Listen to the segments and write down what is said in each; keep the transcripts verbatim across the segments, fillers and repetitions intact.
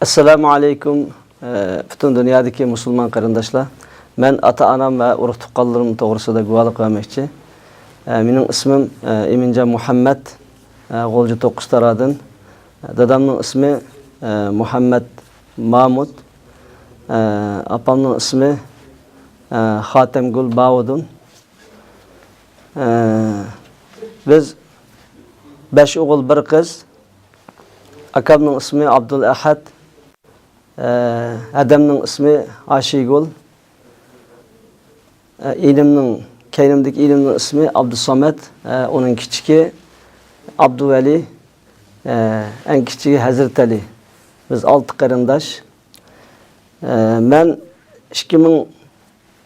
ئەسسالامۇ ئەلەيكۇم، ئە، پۈتۈن دۇنيادىكى مۇسۇلمان قېرىنداشلار. مەن ئاتا-ئانام ۋە ئۇرۇق-تۇغقانلىرىم توغرىسىدا گۇۋاھلىق بەرمەكچى. ئە، مېنىڭ ئىسمىم، ئە، ئىمىنجان مۇھەممەد، ئە، غۇلجا توققۇزتارادىن. دادامنىڭ ئىسمى، ئە، مۇھەممەد مامۇت. ئە، ئاپامنىڭ ئىسمى، ئە، خاتەمگۈل باۋۇدۇن. ئە، بىز بەش ئوغۇل، بىر قىز. ئاكامنىڭ ئىسمى ئابدۇل ئەھەد. ئە، ھەدەمنىڭ ئىسمى ئاشىگۈل. ئە، ئىنىمنىڭ، كەينىمدىكى ئىنىمنىڭ ئىسمى ئابدۇسامەت. ئە، ئۇنىڭ كىچىكى ئابدۇۋەلى. ئە، ئەڭ كىچىكى ھەزرىتەلى. بىز ئالتە قېرىنداش. ئە، مەن ئىككى مىڭ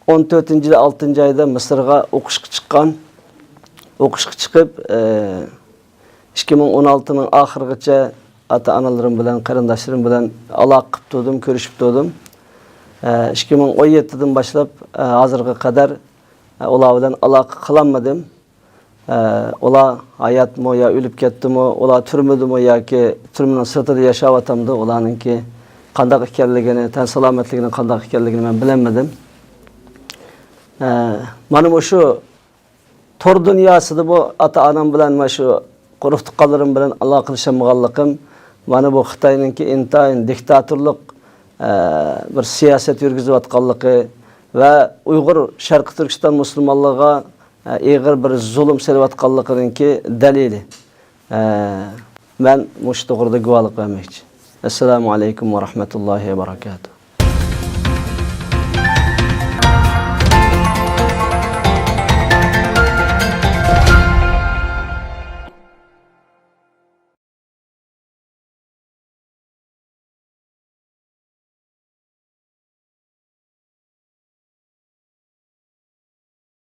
ئون تۆتىنچى يىلى ئالتىنچى ئايدا مىسىرغا ئوقۇشقا چىققان. ئوقۇشقا چىقىپ، ئىككى مىڭ ئون ئالتىنىڭ ئاخىرىغىچە ئاتا-ئانىلىرىم بىلەن، قېرىنداشلىرىم بىلەن ئالاقە قىلىپ تۇردۇم، كۆرۈشۈپ تۇردۇم. ئىككى مىڭ ئون يەتتىدىن باشلاپ، ھازىرغا قەدەر ئۇلار بىلەن ئالاقە قىلالمىدىم. ئە، ئۇلار ھاياتمۇ يا ئۆلۈپ كەتتىمۇ، ئۇلار تۈرمىدىمۇ ياكى تۈرمىنىڭ سىرتىدا ياشاۋاتامدۇ، ئۇلارنىڭكى قانداق ئىكەنلىكىنى، تەن سالامەتلىكىنىڭ قانداق ئىكەنلىكىنى مەن بىلەلمىدىم. ئە، مانا مۇشۇ تور دۇنياسىدىمۇ ئاتا-ئانام بىلەن، مانا شۇ ئۇرۇق-تۇغقانلىرىم بىلەن ئالاقىلىشالمىغانلىقىم، مانا بۇ خىتاينىڭكى ئىنتايىن دىكتاتورلۇق، ئە، بىر سىياسەت يۈرگۈزۈۋاتقانلىقى ۋە ئۇيغۇر شەرقىي تۈركىستان مۇسۇلمانلىرىغا ئېغىر بىر زۇلۇم سېلىۋاتقانلىقىنىڭكى دەلىلى. ئە، مەن مۇشۇ توغرىدا گۇۋاھلىق بەرمەكچى. ئەسسالامۇ ئەلەيكۇم ۋە رەھمەتۇللاھى ۋە بەرەكاتۇھ.